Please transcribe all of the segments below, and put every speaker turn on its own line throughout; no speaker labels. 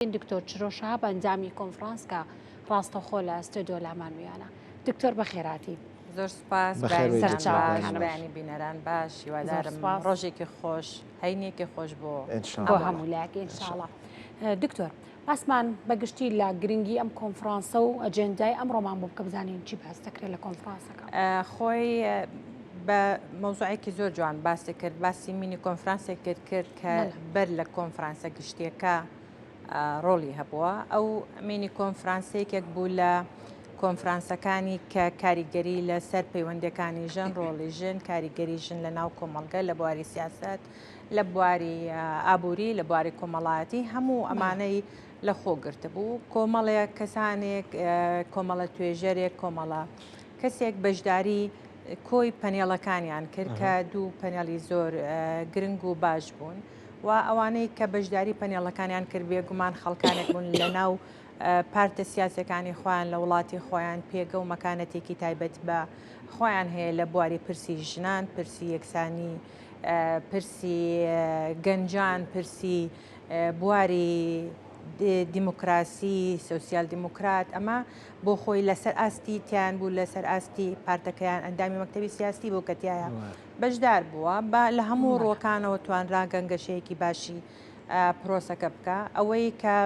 دکتۆر چرۆ شەهاب ئەندامی کۆنفرانس کە ڕاستەوخۆ لە ستۆدیۆ لامان ویانە. دکتۆر بەخێراتی.
زۆر سوپاس بەیانیتان باش بەیانی بینەران باش هیوادارم ڕۆژێکی خۆش هەینیەکی خۆش بۆ
بۆ هەموو لایەک ئینشاڵا. دکتۆر باسمان بەگشتی لە گرنگی ئەم کۆنفرانسە و ئەجێندای ئەمڕۆمان بۆ بکە بزانین چی باس دەکرێت لە کۆنفرانسەکە.
خۆی بە مەوزوعێکی زۆر جوان باسی کرد باسی مینی کۆنفرانسێک کرد کرد کە بەر لە کۆنفرانسە گشتیەکە ڕۆڵی هەبووە. ئەو مینی کۆنفرانسە یەکێک بوو لە کۆنفرانسەکانی کە کاریگەری لەسەر پەیوەندەکانی ژن، ڕۆڵی ژن، کاریگەری ژن لە ناو کۆمەڵگە لە بواری سیاسەت، لە بواری ئابووری، لە بواری کۆمەڵایەتی هەموو ئەمانەی لە خۆ گرتبوو. کۆمەڵێک کەسانێک، کۆمەڵە توێژەرێک، کۆمەڵە کەسێک بەشداری کۆی پەنێڵەکانیان کرد کە دوو پەنێڵی زۆر گرنگ و باش بوون. و ئەوانەی کە بەشداری پەنێڵەکانیان کرد بێگومان خەڵکانێک بوون لە ناو پارتە سیاسەکانی خۆیان لە وڵاتی خۆیان پێگە و مەکانەتێکی تایبەت بە خۆیان هەیە لە بواری پرسی ژنان، پرسی یەکسانی، پرسی گەنجان، پرسی بواری دیموکراسی، سۆسیال دیموکرات، ئەمە بۆ خۆی لەسەر ئاستی تیان بوو لەسەر ئاستی پارتەکەیان ئەندامی مەکتەبی سیاسی بوو کە تایە بەشدار بووە بە لە هەموو ڕووەکانەوە توانرا گەنگەشەیەکی باشی پرۆسەکە بکە ئەوەی کە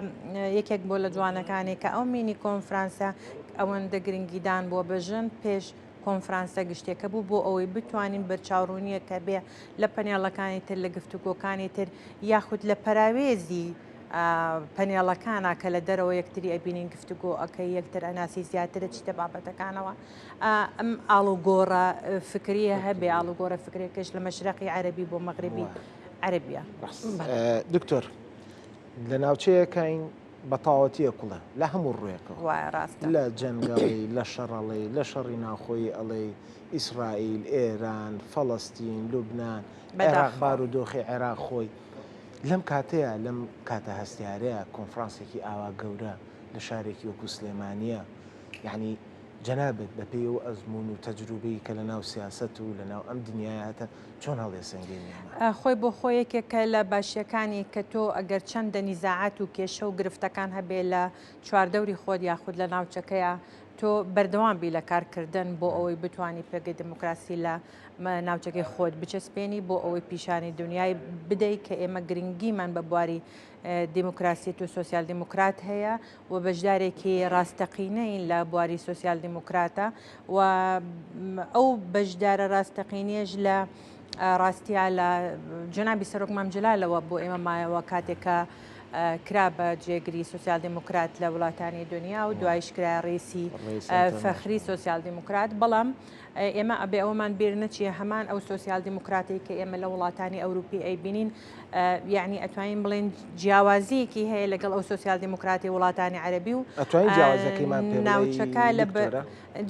یەکێک بۆ لە جوانەکانی کە ئەو مینی کۆنفرانسە ئەوەندە گرنگیدان بووە بە ژن پێش کۆنفرانسە گشتێکە بوو بۆ ئەوەی بتوانین بەرچاوڕوونیە کە بێ لە پەنێڵەکانی تر لە گفتوگۆکانی تر یاخود لە پەراوێزی پەنێڵەکانە کە لە دەرەوە یەکتری ئەبینین گفتوگۆ ئەەکەی یەکتر ئەناسی زیاترە چیتە بابەتەکانەوە ئەم ئاڵوگۆڕە فکریە هەبێ، ئاڵوگۆڕە فکرەکەش لە مەشرەقی عەرەبی بۆ مەغربی عەرەبیە.
دکتۆر لە ناوچەیەکین بە تەواوەتیە کوڵە لە هەموو ڕوویەکەوە
وایە ڕاستە.
لە جەنگەڵی لە شەڕەڵی لە شەڕی ناوخۆیی ئەڵێی ئیسرائیل ئێران فەڵەستین لوبناان عێراق
بەداخەوە.
بارودۆخی عێراق خۆی لەم کاتەیە لەم کاتە هەستیارەیە کۆنفرانسێکی ئاوا گەورە لە شارێکی وەکو سلێمانیە یعنی جەنابت بە پێی ئەو ئەزموون و تەجروبەی کە لە ناو سیاسەت و لە ناو ئەم دنیایە هەتە چۆن هەڵیەسەنگێنی ئەمە؟
خۆی بۆ خۆی یەکێکە لە باشیەکانی کە تۆ ئەگەر چەندە نیزاعات و کێشە و گرفتەکان هەبێ لە چواردەوری خۆت یاخود لە ناوچەکەیا تۆ بەردەوام بی لە کارکردن بۆ ئەوەی بتانی پێگەی دموکراسی لە ناوچەکەی خۆت بچەسپێنی بۆ ئەوەی پیشانی دنیای بدەیت کە ئێمە گرنگیمان بە بواری دیموکراسیت و سۆسیال دیموکرات هەیە و بەشدارێکی ڕاستەقینەین لە بواری سۆسیال دیموکراتە و ئەو بەشدارە ڕاستەقینەیەش لە ڕاستیا لە جەنابی سەرۆک مام جەلالەوە بۆ ئێمە مایەوە کاتێک کە کرا بە جێگری سۆسیال دیموکرات لە وڵاتانی دنیا و دوایش کرا ڕیسی فەخری سۆسیال دیموکرات بەڵام ئێمە ئەبێ ئەوەمان بیر نەچێ هەمان ئەو سۆسیال دیموکراتەی کە ئێمە لە وڵاتانی ئەوروپی ئەیبینین یعنی ئەتوانین بڵێن جیاوازیەکی هەیە لەگەڵ ئەو سۆسیال دیموکراتی وڵاتانی عەربی و
ئەتوانین جیاوازەکەیمان پێ
ناوچەکە لە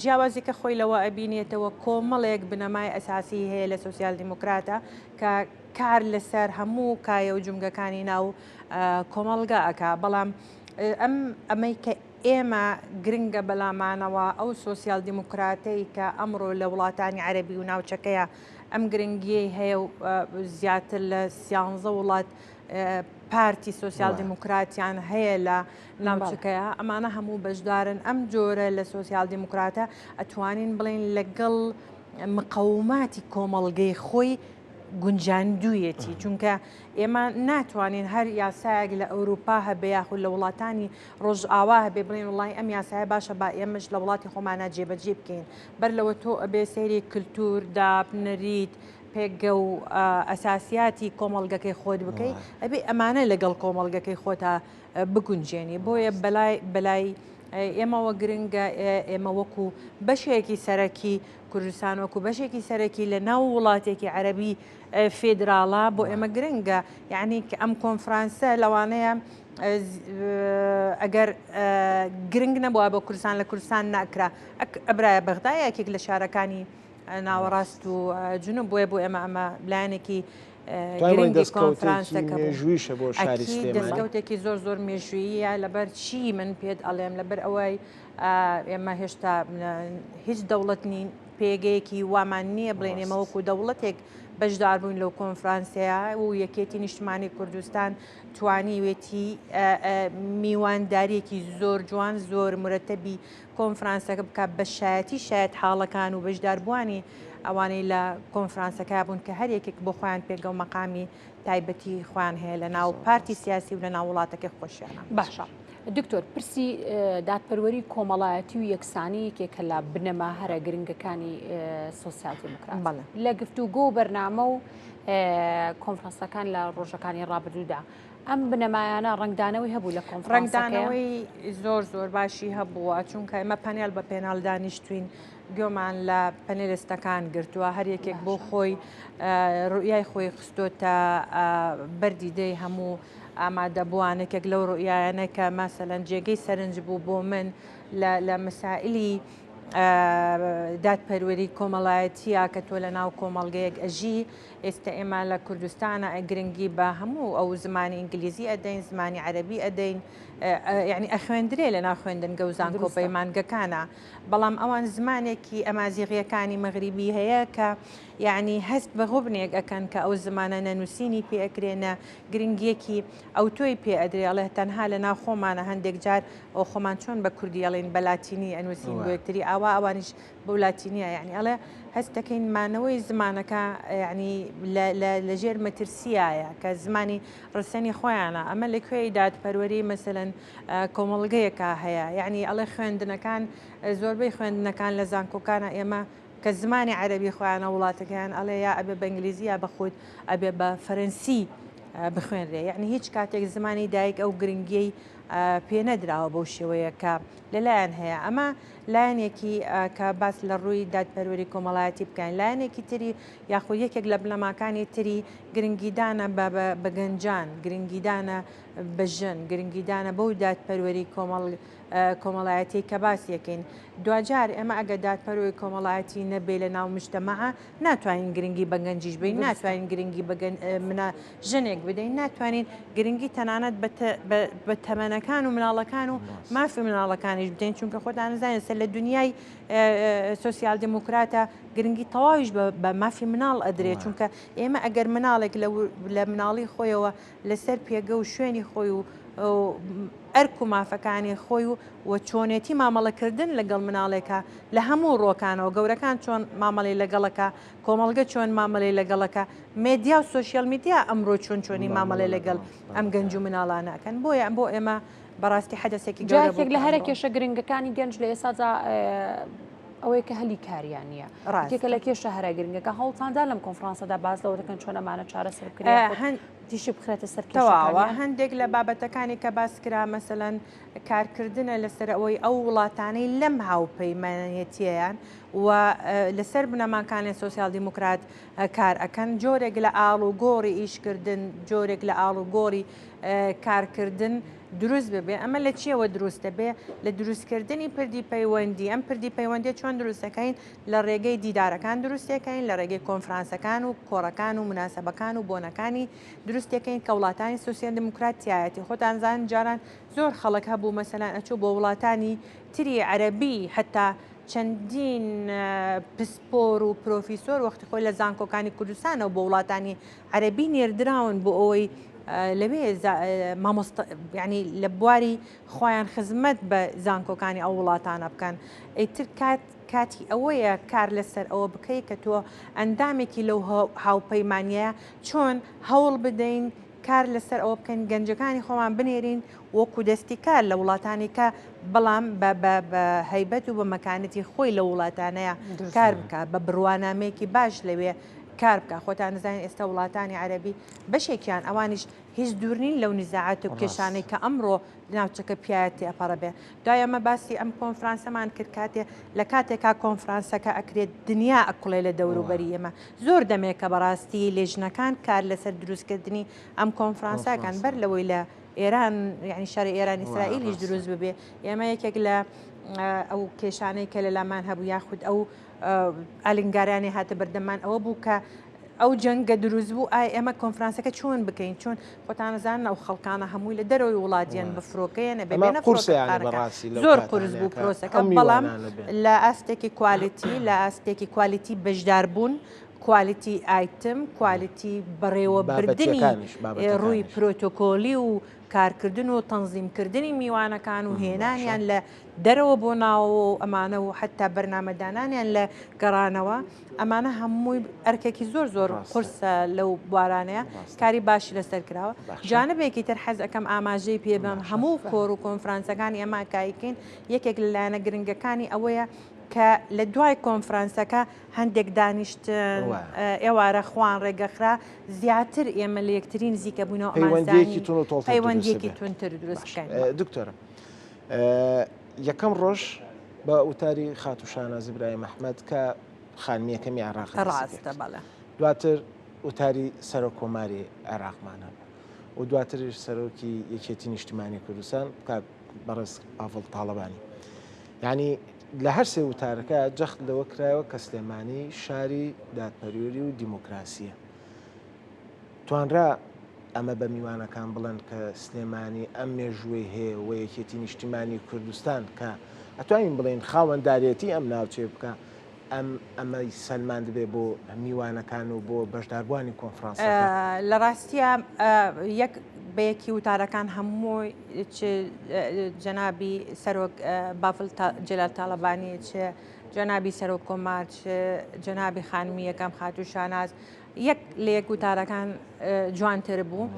جیاوازیەکە خۆی لەوە ئەبینێتەوە کۆمەڵێک بنەمای ئەساسی هەیە لە سۆسیال دیموکراتە کە کار لەسەر هەموو کایە و جومگەکانی ناو کۆمەڵگا ئەکا بەڵام ئەم ئەمەی کە ئێمە گرنگە بەلامانەوە ئەو سۆسیال دیموکراتەی کە ئەمڕۆ لە وڵاتانی عەرەبی و ناوچەکەیە ئەم گرنگیەی هەیە و زیاتر لە سیانزە وڵات پارتی سۆسیال دیموکراتیان هەیە لە ناوچەکەیە ئەمانە هەموو بەشدارن ئەم جۆرە لە سۆسیال دیموکراتە ئەتوانین بڵێن لەگەڵ مقەوماتی کۆمەڵگەی خۆی گونجاندوویەتی، چونکە ئێمە ناتوانین هەر یاسایەک لە ئەوروپا هەبێ یاخود لە وڵاتانی ڕۆژئاوا هەبێ بڵێن وڵی ئەم یاسایە باشە با ئێمەش لە وڵاتی خۆمانە جێبەجێ بکەین بەر لەوە تۆ ئەبێ سەیری کللتور داب نەریت پێگە و ئەساسیاتی کۆمەڵگەکەی خۆت بکەی ئەبێ ئەمانە لەگەڵ کۆمەڵگەکەی خۆتا بگونجێنی بۆیە بەلای بەلای ئێمەوە گرنگە ئێمە وەکو بەشێکی سەرەکی کوردستان وەکو بەشێکی سەرەکی لە ناو وڵاتێکی عەرەبی فیدراڵە بۆ ئێمە گرنگە یعنی کە ئەم کۆنفرانسە لەوانەیە ئەگەر گرنگ نەبووە بۆ کوردستان لە کوردستان ناکرا ئەبرایە بەغدا یەکێک لە شارەکانی ناوەڕاست و جنوب بۆیە بۆ ئێمە ئەمە لایەنێکی گرنگی کۆنفرانسەکە
مێژوویشە بۆ شاری
دەستکەوتێکی زۆر زۆر مێژوویە لەبەر چی من پێت ئەڵێم لەبەر ئەوەی ئێمە هێشتا هیچ دەوڵەت نین، پێگەیەکی وامان نییە بڵێین ئێمە وەکو دەوڵەتێک بەشدار بووین لەو کۆنفرانسەیە و یەکێتی نیشتمانی کوردستان توانیوێتی میوانداریەکی زۆر جوان زۆر مرەتەبی کۆنفرانسەکە بکات بە شایەتی شایەت حاڵەکان و بەشداربووانی ئەوانەی لە کۆنفرانسەکە بوون کە هەر یەکێک بۆ خۆیان پێگە و مەقامی تایبەتی خۆیان هەیە لە ناو پارتی سیاسی و لە ناو وڵاتەکەی خۆشیانە.
باشە دکتۆر پرسی دادپەروەری کۆمەڵایەتی و یەکسانی یەکێکە لە بنەما هەرە گرنگەکانی سۆسیال دیموکرات لە گفتوگۆ و بەرنامە و کۆنفرانسەکان لە ڕۆژەکانی ڕابردوودا ئەم بنەمایانە ڕەنگدانەوەی هەبوو لە کۆنفرانسەکە؟
ڕەنگدانەوەی زۆر زۆر باشی هەبووە چونکە ئێمە پەنێل بە پێناڵ دانیشتوین گوێمان لە پەنێلستەکان گرتووە هەر یەکێک بۆ خۆی ڕوئیای خۆی خستۆتە بەردیدەی هەموو ئامادەبووان یەکێک لەو ڕوئیایانە کە ماسەلەن جێگەی سەرنج بوو بۆ من لە مسائلی دادپەروەری کۆمەڵایەتیە کە تۆ لە ناو کۆمەڵگەیەک ئەژی ئێستا ئێمە لە کوردستانە گرنگی بە هەموو ئەو زمانی ئینگلیزی ئەدەین زمانی عەربی ئەدەین یعنی ئەخوێندرێ لە ناو خوێندنگە و زانکۆ پەیمانگەکانە بەڵام ئەوان زمانێکی ئەمازیغیەکانی مەغریبی هەیە کە یعنی هەست بە غوبنێک ئەکەن کە ئەو زمانە نەنووسینی پێ ئەکرێ نە گرنگیەکی ئەوتۆی پێ ئەدرێ ئەڵێ تەنها لە ناو خۆمانە هەندێک جار ئەو خۆمان چۆن بە کوردی ئەڵێن بە لاتینی ئەنووسین بۆ یەکتری ئاوا ئەوانیش بەو لاتینیە یعنی ئەڵێ هەست دەکەین مانەوەی زمانەکە یعنی لە ژێر مەترسیایە کە زمانی ڕسەنی خۆیانە ئەمە لە کوێی دادپەروەری مەسەلەن کۆمەڵگەیەکە هەیە یعنی ئەڵێ خوێندنەکان زۆربەی خوێندنەکان لە زانکۆکانە ئێمە کە زمانی عەرەبی خۆیانە وڵاتەکەیان ئەڵێ یا ئەبێ بە ئینگلیزی یا بە خود ئەبێ بە فەرەنسی بخوێنرێ یعنی هیچ کاتێک زمانی دایک ئەو گرنگیەی پێ نەدراوە بەو شێوەیە کە لەلایەن هەیە ئەمە لایەنێکی کە باس لە ڕووی دادپەروەری کۆمەڵایەتی بکەین لایەنێکی تری یاخود یەکێک لە بنەماکانی تری گرنگیدانە بە گەنجان گرنگیدانە بە ژن گرنگیدانە بەو دادپەروەری کۆمەڵ کۆمەڵایەتی کە باسی ئەکەین دواجار ئێمە ئەگەر دادپەروەری کۆمەڵایەتی نەبێ لە ناو مجتەمەعە ناتوانین گرنگی بە گەنجیش بین ناتوانین گرنگی بە منە ژنێک بدەین ناتوانین گرنگی تەنانەت بە تەمەنەکان و مناڵەکان و مافی مناڵەکانیش بدەین چونکە خۆتان زانین سەر لە دنیای سۆسیال دیموکراتە گرنگی تەواویش بە مافی مناڵ ئەدرێت چونکە ئێمە ئەگەر مناڵێک لە مناڵی خۆیەوە لەسەر پێگە و شوێنی خۆی و ئەرک و مافەکانی خۆی و و چۆنێتی مامەڵەکردن لەگەڵ مناڵێکا لە هەموو ڕووەکانەوە گەورەکان چۆن مامەڵەی لەگەڵەکا کۆمەڵگە چۆن مامەلەی لەگەڵەکە مێدیا و سۆشیال میدیا ئەمڕۆ چۆن چۆنی مامەڵەی لەگەڵ ئەم گەنج و مناڵانە ئەکەن بۆیە ئەم بۆ ئێمە بەڕاستی حەدەسێکی
جا
گەورە بوو
یەکێک لە
کە
هەرە
ئەمڕۆ.
کێشە گرنگەکانی گەنج لە ئێستادا ئەوەیە کە هەلی کاریان نییە. یەکێکە
ڕاستە.
لە کێشە هەرە گرنگەکە هەوڵتاندا لەم کۆنفرانسەدا باس لەوە دەکەن چۆن ئەمانە چارەسەر بکرێن یاخود
هەن
تیشک بخرێتە سەر
تەواوە
کێشەکانیان؟
هەندێک لە بابەتەکانی کە باس کرا مەسەلەن کارکردنە لەسەر ئەوەی ئەو وڵاتانەی لەم هاوپەیمانێتیەیان و لەسەر بنەماکانی سۆسیال دیموکرات کار ئەکەن جۆرێک لە ئاڵوگۆڕی ئیشکردن جۆرێک لە ئاڵوگۆڕی کارکردن دروست ببێ ئەمە لە چیەوە دروست دەبێ لە دروستکردنی پردی پەیوەندی ئەم پردی پەیوەندی چۆن دروستەکەین لە ڕێگەی دیدارەکان دروستەکەین لە ڕێگەی کۆنفرانسەکان و کۆڕەکان و مناسبەکان و بۆنەکانی دروستەکەین کە وڵاتانی سوسیال دیموکرات تایەتی خۆتان زان جاران زۆر خەڵک هەبوو مەسەلەن ئەچوو بۆ وڵاتانی تری عەرەبی حتا چەندین پسپۆر و پرۆفیسۆر وەختی خۆی لە زانکۆکانی کوردستانەوە بۆ وڵاتانی عەرەبی نێردراون بۆ ئەوەی لەوێ مامۆستا یعنی لە بواری خۆیان خزمەت بە زانکۆکانی ئەو وڵاتانە بکەن ئیتر کات کاتی ئەوەیە کار لەسەر ئەوە بکەی کە تۆ ئەندامێکی لەو هاوپەیمانیە چۆن هەوڵ بدەین کار لەسەر ئەوە بکەین گەنجەکانی خۆمان بنێرین وەکو دەستی کار لە وڵاتانی کە بەڵام بە هەیبەت و بە مەکانەتی خۆی لە وڵاتانەیە کار بکە بە بڕوانامەیەکی باش لەوێ کار بکە خۆتان نزانین ئێستا وڵاتانی عەربی بەشێکیان ئەوانیش هیچ دوور نین لەو نزاعات و کێشانەی کە ئەمڕۆ ناوچەکە پیاە تێپەڕە بێ دوای ئەمە باسی ئەم کۆنفرانسەمان کرد کاتێ لە کاتێکا کۆنفرانسەکە ئەکرێت دنیا ئەکوڵێ لە دەوروبەری ئێمە زۆر دەمێکە بەڕاستی لێژنەکان کار لەسەر دروستکردنی ئەم کۆنفرانسەکان بەر لەوەی لە ئێران یعنی شەڕی ئێران ئیسرائیلیش دروست ببێ ئێمە یەکێک لە ئەو کێشانەی کە لە لامان هەبوو یاخود ئەو ئالنگارانی هاتە بەردەمان ئەوە بوو کە ئەو جەنگە دروست بوو ئای ئێمە کۆنفرانسەکە چۆن بکەین چۆن خۆتان ئەزانن ئەو خەڵکانە هەمووی لە دەرەوەی وڵات دێن بە فرۆکەیە نەبێ
ئەمە
بێنە
قورسە یانی
فڕۆکەخانەکە
بەڕاستی لەو
زۆر قورس
کاتانەیە
بوو
کە
پرۆسەکە
ئەم
بەڵام
میوانانە بێن.
لە ئاستێکی quality لە ئاستێکی quality بەشداربوون. quality item، quality بەڕێوەبردنی ڕووی پرۆتۆکۆلی و کارکردن و تەنزیمکردنی میوانەکان و هێنانیان لە دەرەوە بۆ ناوەوە و ئەمانە و حتا بەرنامەدانانیان لە گەڕانەوە ئەمانە هەمووی ئەرکێکی زۆر زۆر قورسە لەو بوارانەیە کاری باشی لەسەر کراوە جانبێکی تر حەز ئەەکەم ئاماژەی پێ بەم هەموو کۆر و کۆنفرانسەکانی ئەمە کایکەین یەکێک لە لایەنە گرنگەکانی ئەوەیە کە لە دوای کۆنفرانسەکە هەندێک دانیشتن ئێوارە خوان ڕێگەخرا زیاتر ئێمە لە یەکتری نزیکە بووینەوە
پەیوەندیەکی تون و تۆڵتر
پەیوەندیەکی توندتر دروست بکەین.
دکتۆرە یەکەم ڕۆژ بە وتاری خاتوو شاناز ئیبراهیم ئەحمەد کە خانمی یەکەمی عێراق
ڕاستە بەڵێ.
دواتر وتاری سەرۆک کۆماری عێراقمان هەبوو و دواتریش سەرۆکی یەکێتی نیشتیمانی کوردستان کاک بەڕێز پاڤڵ تاڵەبانی. یعنی لە هەر سێ وتارەکە جەخت لەوە کرایەوە کە سلێمانی شاری دادپەروەری و دیموکراسییە. توانرا ئەمە بە میوانەکان بڵێن کە سلێمانی ئەم مێژووەی هەیە و یەکێتی نیشتیمانی کوردستان کە ئەتوانین بڵێین خاوەندارێتی ئەم ناوچەیە بکا ئەم ئەمەی سەلماندبێ بۆ میوانەکان و بۆ بەشداربووانی کۆنفرانسەکە؟
لە ڕاستیا یەک بە یەکی وتارەکان هەمووی چ جەنابی سەرۆک بافل جەلال تاڵەبانی چ جەنابی سەرۆک کۆمار چ جەنابی خانمی یەکەم خاتوو شاناز یەک لە یەک وتارەکان جوانتر بوو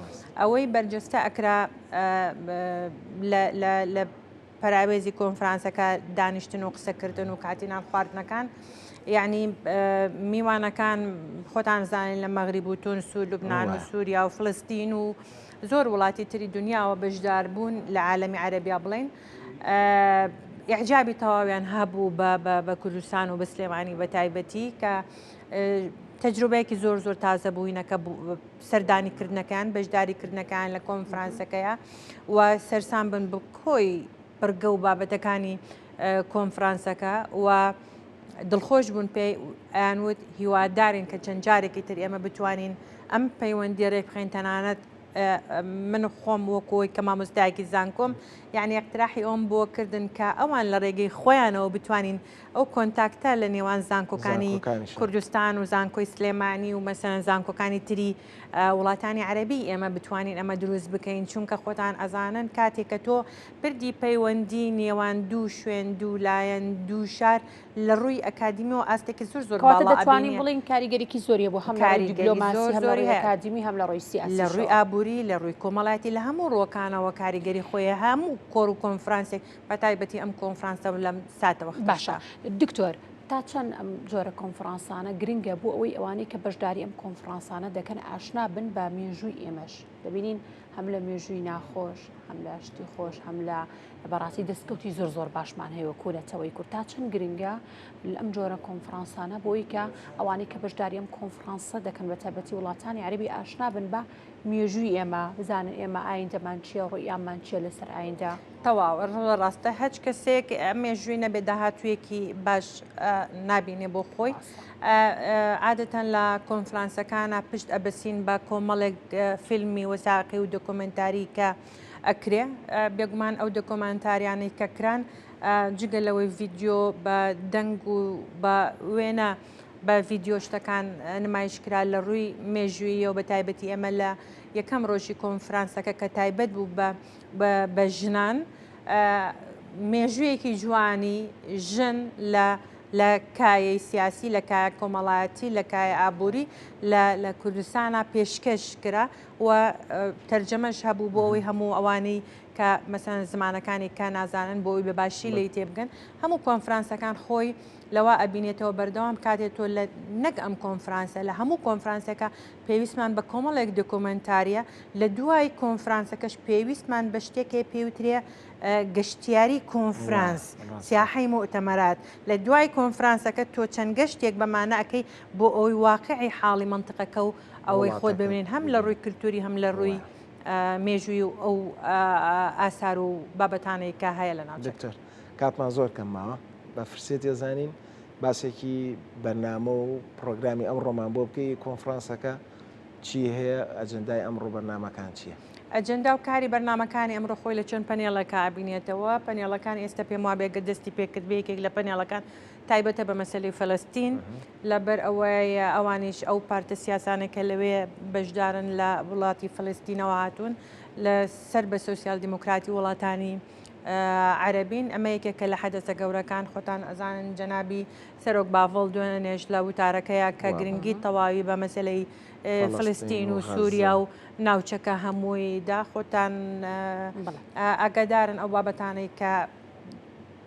ئەوەی بەرجەستە ئەکرا لە پەراوێزی کۆنفرانسەکە دانیشتن و قسەکردن و کاتی نان خواردنەکان یعنی میوانەکان خۆتان زانین لە مەغریب و تونس و لوبناان و سووریا و فلستین و زۆر وڵاتی تری دنیاوە بەشدار بوون لە عالەمی عەربیا بڵین ئیعجابی تەواویان هەبوو بە کوردستان و بە سلێمانی بە تایبەتی کە تەجروبەیەکی زۆر زۆر تازە بووینەکە سەردانی کردنەکان بەشداری کردنەکان لە کۆنفرانسەکەیە و سەرسام بن بە کۆی بڕگە و بابەتەکانی کۆنفرانسەکە و دڵخۆش بوون پێی ئەیان وت هیوادارین کە چەند جارێکی تر ئێمە بتوانین ئەم پەیوەندی ڕێک بخەین تەنانەت من خۆم وەکۆی کە مامۆستایەکی زانکۆم یعنی اقتراحی ئەوم بۆ کردن کە ئەوان لە ڕێگەی خۆیانەوە بتوانین ئەو contact ە لە نێوان زانکۆکانی کوردستان و زانکۆی سلێمانی و مەسەلەن زانکۆکانی تری وڵاتانی عەرەبی ئێمە بتوانین ئەمە دروست بکەین چونکە خۆتان ئەزانن کاتێک کە تۆ پردی پەیوەندی نێوان دوو شوێن دوو لایەن دوو شار لە ڕووی ئەکادیمیەوە ئاستێکی زۆر زۆر
باڵا دەتوانین بڵێین کاریگەریی زۆری بۆ هەم لە دیپلۆماسی هەم لە ڕووی ئەکادیمی هەم لە ڕووی سیاسی
لە ڕووی ئابووری لە ڕووی کۆمەڵایەتی لە هەموو ڕووەکانەوە کاریگەری خۆی هەموو کۆڕ و کۆنفرانسێک بە تایبەتی ئەم کۆنفرانسە و لەم ساتەوەختەشدا.
باشە دکتۆر تا چەند ئەم جۆرە کۆنفرانسانە گرنگە بۆ ئەوەی ئەوانەی کە بەشداری ئەم کۆنفرانسانە دەکەن ئاشنا بن بە مێژووی ئێمەش دەبینین هەم لە مێژووی ناخۆش هەم لە شتی خۆش هەم لە بەڕاستی دەستکەوتی زۆر زۆر باشمان هەیە وەکو نەتەوەی کورد تا چەند گرنگە ئەم جۆرە کۆنفرانسانە بۆی کە ئەوانەی کە بەشداری ئەم کۆنفرانسە دەکەن بە تایبەتی وڵاتانی عەرەبی ئاشنا بن بە مێژووی ئێمە بزانن ئێمە ئایندەمان چییە ڕوئیامان چییە لەسەر ئایندە.
تەواو ڕاستە هەچ کەسێک مێژووی نەبێ داهاتوویەکی باش نابینێ بۆ خۆی عادەتەن لە کۆنفرانسەکانە پشت ئەبەسین بە کۆمەڵێک فیلمی وەساقی و دۆکۆمنتاری کە ئەکرێ بێگومان ئەو دۆکۆمنتاریانەی کە کران جگە لەوەی ڤیددیو بە دەنگ و بە وێنە بە ڤیددیو شتەکان نمایش کرا لە ڕووی مێژوویەوە بە تایبەتی ئێمە لە یەکەم ڕۆژی کۆنفرانسەکە کە تایبەت بوو بە بە ژنان مێژوویەکی جوانی ژن لە لە کایەی سیاسی لە کایە کۆمەڵایەتی لە کایە ئابووری لە لە کوردستانە پێشکەش کرا و تەرجەمەش هەبوو بۆ ئەوەی هەموو ئەوانەی کە مەسەن زمانەکانی کە نازانن بۆ ئەوی بە باشی لێی تێبگەن هەموو کۆنفرانسەکان خۆی لەوە ئەبینێتەوە بەردەوام کاتێ تۆ لە نەک ئەم کۆنفرانسە لە هەموو کۆنفرانسێکە پێویستمان بە کۆمەڵێک دۆکۆمێنتاریە، لە دوای کۆنفرانسەکەش پێویستمان بە شتێک هەیە پێوترێ گەشتیاری کۆنفرانس، سیاحەی موئتەمەرات، لە دوای کۆنفرانسەکە تۆ چەند گەشتێک بەمانە ئەکەی بۆ ئەوەی واقعی حاڵی مەنتقەکە و ئەوەی خۆت ببینین هەم لە ڕووی کلتوری هەم لە ڕووی مێژووی و ئەو ئاسار و بابەتانەی کە هەیە لە ناوچەکە.
دکتۆر کاتمان زۆر کەم ماوە بە فرسێت ئەزانین باسێکی بەرنامە و پڕۆگرامی ئەمڕۆمان بۆ بکەی کۆنفرانسەکە چی هەیە ئەجندای ئەمڕۆ بەرنامەکان چییە؟
ئەجندا و کاری بەرنامەکانی ئەمڕۆ خۆی لە چەند پەنێڵێکا ئەبینێتەوە، پەنێڵەکان ئێستا پێم وابێ گەر دەستی پێکرد بێ یەکێک لە پەنێڵەکان تایبەتە بە مەسەلەی فەلەستین لەبەر ئەوەی ئەوانیش ئەو پارتە سیاسانە کە لەوێ بەشدارن لە وڵاتی فلستینەوە هاتوون لە سەر بە سۆسیال دیموکراتی وڵاتانی عەرەبین ئەمە یەکێکە لە حەدەسە گەورەکان خۆتان ئەزانن جەنابی سەرۆک باڤڵ دوێنێش لە وتارەکەیە کە گرنگی تەواوی بە مەسەلەی فلستین و سووریا و ناوچەکە هەمووی دا خۆتان ئاگادارن ئەو بابەتانەی کە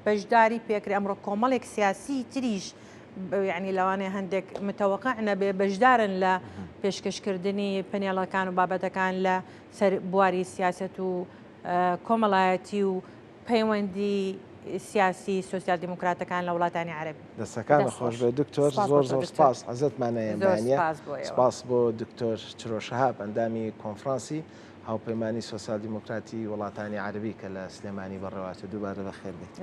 بەشداری پێکرێ ئەمڕۆ کۆمەڵێک سیاسی تریش یعنی لەوانەیە هەندێک متەوەقع نەبێ بەشدارن لە پێشکەشکردنی پنێڵەکان و بابەتەکان لە سەر بواری سیاست و کۆمەڵایەتی و پەیوەندی سیاسی سۆسیال دیموکراتەکان لە وڵاتانی عەرەبی.
دەستەکانت خۆش بێت دکتۆر زۆر زۆر سپاس عزەتمان نەیەمبانیە سپاس بۆ دکتۆر چرۆ شەهاب ئەندامی کۆنفرانسی هاوپەیمانی سۆسیال دیموکراتی وڵاتانی عەرەبی کە لە سلێمانی بەڕێوەچوو دووبارە بەخێر بێیت.